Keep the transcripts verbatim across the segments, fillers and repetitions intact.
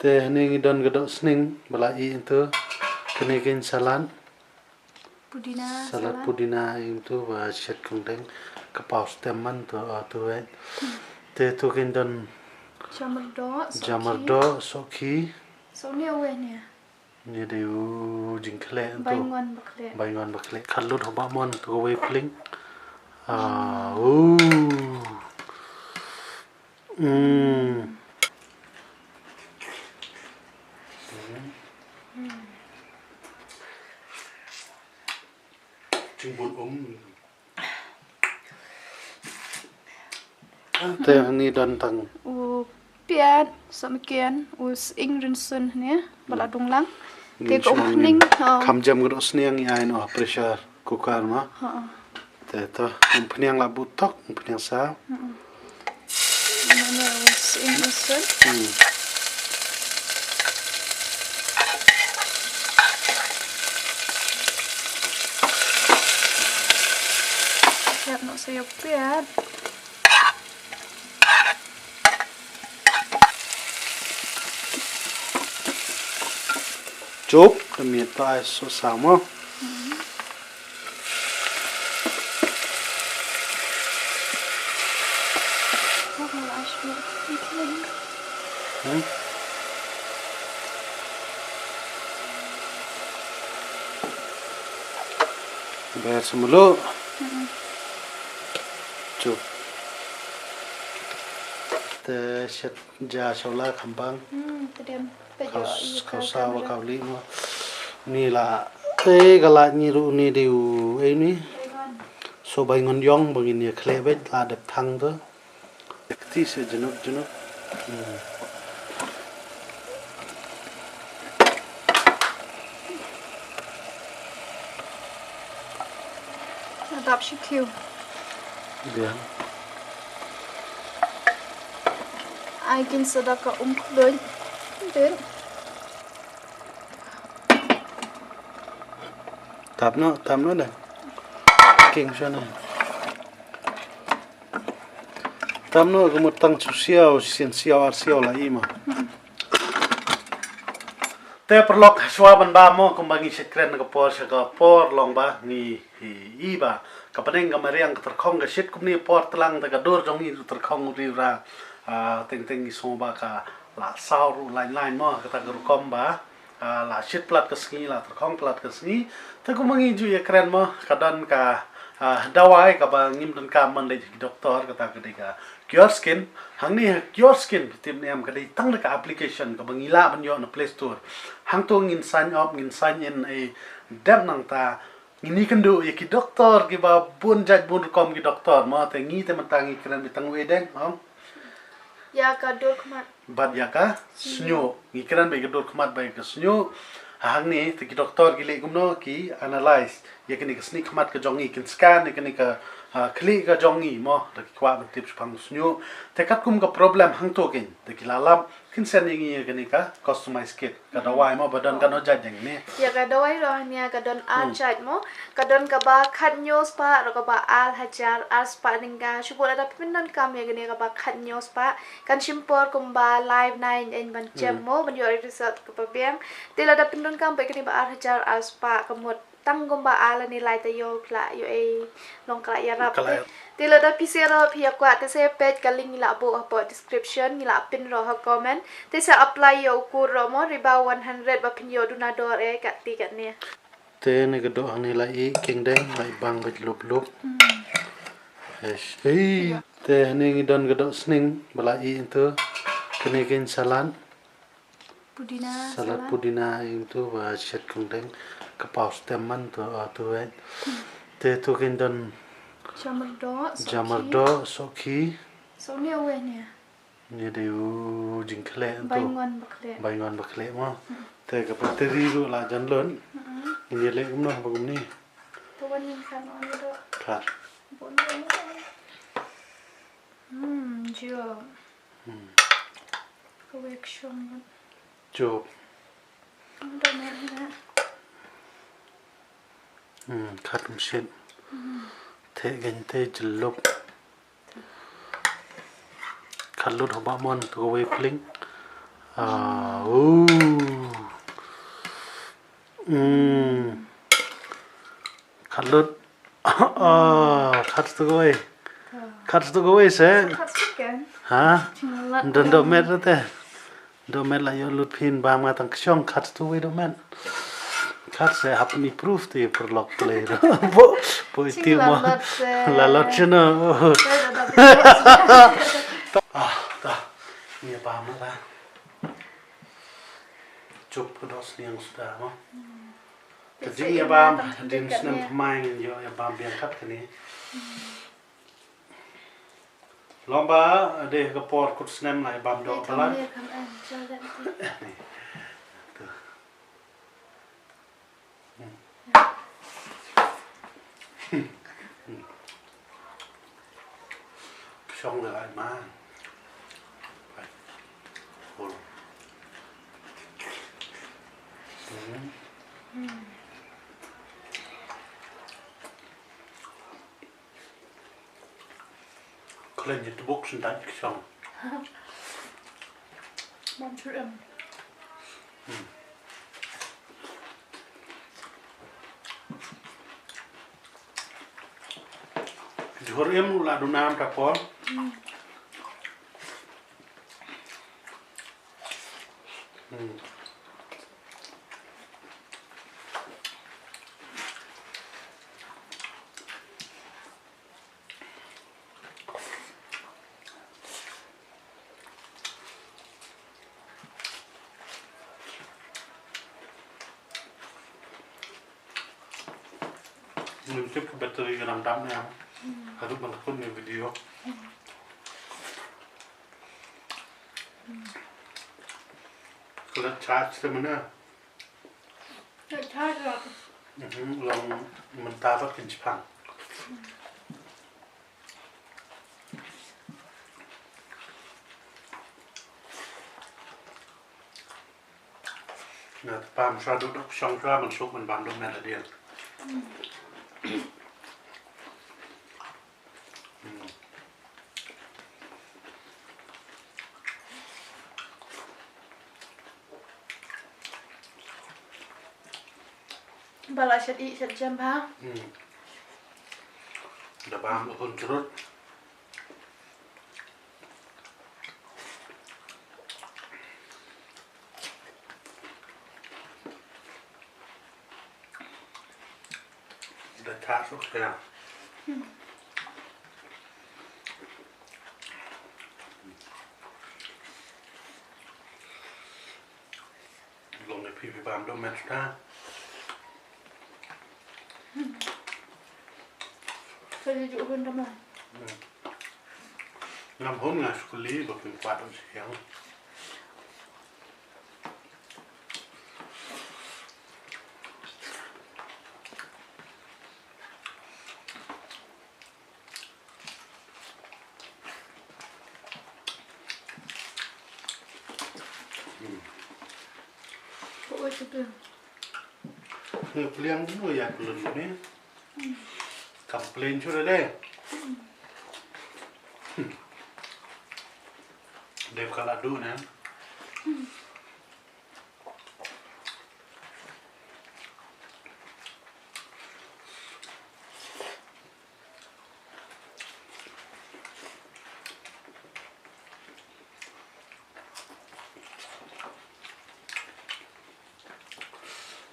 Te hangne ngi don ka dohsning ba la ih hangto. Kane ka salad. Pudina salad, salad. Pudina ïa hangto ba shet kongdeng, ka paw stem man to, ah, to wet. Hmm. Te to kin don jamar doh, sohkhih. Jamar doh, sohkhih. Soh ne uwei ne. Ne dei u jingkhleh to. Baingon ba khleh. Baingon ba khleh. Khatlut haba mon to kawei pling. Ah, hmm. Uh. Hmm. Jingbun um. Te hangne don tang u piat, sohmynken, u sying rynsun hangne ba la dung lang. Te ka umphniang, um, kham jam ka dohsniang ïa ai noh ha pressure cooker ma. Ha. Te to, umphniang la buh tok, umphniang sa. Hmm. Nane u sying rynsun. Hmm. Ïap noh sa ïa u piat. Chup, da miet to ai soh saw mo. Hmm. Ber sa mluh. Hmm. Chup. Te shet ja sawla khambang. Hmm, te dem. Kham, kham saw ba kham lieh mo. Ni la, eh, ka la ngi ruh ni dei u, eh, ni. Soh baingon ïong ba ngin ïa khleh beit la dep thang to. Kti se junub junub. Hmm. Dap shi thiew. Biang. Ai kin sa da ka um khluid. Dep. Tap noh, tap noh da. King shwa na. Tam noh ka mut tang shu siaw, shisien siaw ar siaw la i ma. Te paralok, shuwa ban bam mo kumba ngi shait kren ka por sha ka por long ba ngi i ba ka bneng ka mariang ka tyrkhong ka shit kumne por tlang te ka dur jong ngi tyrkhong ri ra. Ah, teng teng ngi sngew ba ka la saw ruh lain lain mo kata ka rukom ba. Ah, la shit palat ka sngi, la tyrkhong palat ka sngi. Te kumba ngi ju ïa kren mo, ka don ka, ah, dawai kaba ngim donkam ban leit ki doktor, kata ka dei ka Cure Skin. Hangne ha Cure Skin, phi tip ne em, ka dei tang da ka application kaba ngi lah ban ïoh na Play Store. Hangto ngin sign up, ngin sign in, eh, dep nangta ngin ïakynduh ïa ki doktor kiba bun jait bun rukom ki doktor mo, te ngi te mynta ngi kren beit tang uei deng, ong? Ïa ka dur khmat. Bad ïa ka shñiuh. Ngi kren beit ka dur khmat bad ïa ka shñiuh. Ha hangne te ki doktor ki leh kumno, ki analyse ïa kane ka snieh khmat ka jong ngi, kin scan ïa kane ka, ah, khlieh ka jong ngi mo, da ki kwah ban tip shaphang shñiuh. Te katkum ka problem hangto kein, te ki la lap, kin send ïa ngi ïa kane ka customize kit. Ka dawai mo ba don kano jait jong ne. Ïa ka dawai ruh hangne ka don ar jait mo. Ka don kaba khathynñiew spah, ruh kaba ar hajar ar spah tyngka. Shu bun lada phi pyndonkam ïa kane kaba khathynñiew spah, kan shim por kumba lai bnai ban jem mo, ban ïoh result kaba biang. Te lada pyndonkam beit kane ba ar hajar ar spah ka mut tang kumba ar lane lai taïew phi lah ïoh ei long ka la ïarap. Te lada phi sngewbha phi ïa kwah te sa peit ka link ngi la buh hapoh description, ngi la pin ruh ha comment. Te sa apply ïa u code ruh mo, Riba one hundred ba phin ïoh duna dor eh katne katne. Te ne ka doh hangne la i kengdeng la i bang beit lup lup. Eish, ei. Te hangne ngi don ka dohsning ba la i hangto. Kane ka salad. Pudina salad, salad. Pudina ïa hangto ba shet kongdeng, ka paw stem man to, ah, to wet. Te to kin don jamar doh, sohkhih. Jamar doh, sohkhih. Soh ne uwei ne. Ne dei u jingkhleh to. Baingon ba khleh. Baingon ba khleh mo. Te ka pateri ruh la jan lun. Ngin ïa leh kumno ba kumne. To wan ning san on doh. Khat. Hmm, jop. Hmm. Ka wek shong. Jop. Ong da me na. Hmm, khat mshin. Hmm. Te gen te jyllop. Khat lut haba mon to kawei pling. Ah, Hmm. Khat lut. Oh, khat tu kawei. Khat tu kawei se. Khat tu kan. Ha? Chingalat. Don do met te. Do met la ïoh lut phin ba ma tang ksiong khat tu wei do met. Khat se hap ni proof te perlok play do. Bo, bo iti mo. Chingalat se. La lot chino. Ah, ta. Ni ba ma la. Chup ko dos niang suda mo. Ka jingïabam hadien snem thymmai ngin ïoh ïabam biang kat kane. Long ba dei ka por kut snem la ïabam doh palat. Ksiong le ai ma. Ai. Ol. Hmm. Khlem ni tebok sendai ksiong. Bam chur em. Hmm. Jhur im u la duna am ta por. Hmm. Ngim tip ka battery ka dang dap ne em. Haduh ban khun ne video. Ka la charge te mynne. Ka charge la. Mhm, long mynta pat kin shipang. Nga te pam shuwa duk duk shong shuwa ban suk ban bam duk met hadien. Hmm. Ba la shet ïeh shet jem bha. Hmm. Da bam hun jrut. Da tha suk te. Long ne phi phi bam dum met ta. Sa ju hun da ma. Ngam hun nga skuli ba phi kwat u siang. Ko oi tu tu. Ni pliang tu ya kulun ni. Kam plain chu de. Dep ka la du ne.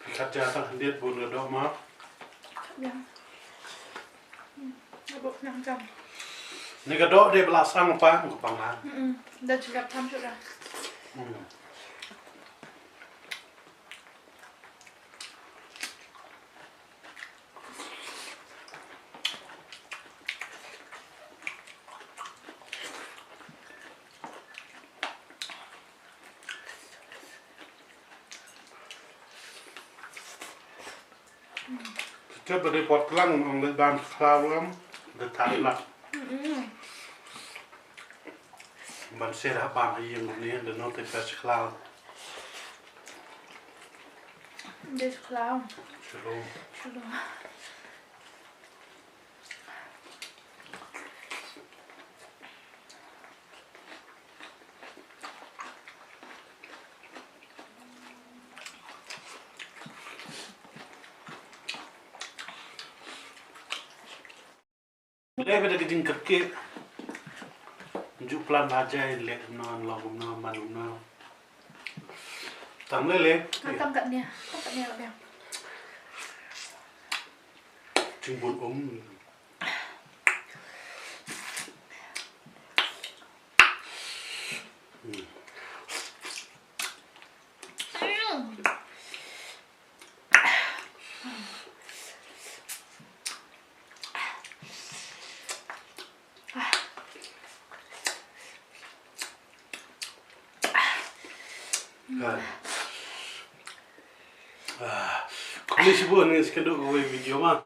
Phi kat ja tang hyndiat bun ka doh ma. Kat ja. Hmm. Ka bok nang jam. Ni ka doh de bla sang pa ko pang ha. Hmm. Da chilap tham chu da. Hmm. Te ba dei pot klang ong leit bam khlaw lam da tang lak. Ban sir ha bam ha ïing ne da no te pes khlaw. Des khlaw. Shalom. Shalom. Eh, bad ka jingkyrkieh. Ju plan ba jai leh kumno, long kumno, man kumno. Tang leh leh. Tang katne, tang katne la biang. Jingbun um. Khublei shibun, ngin sa ïakynduh kawei video ma.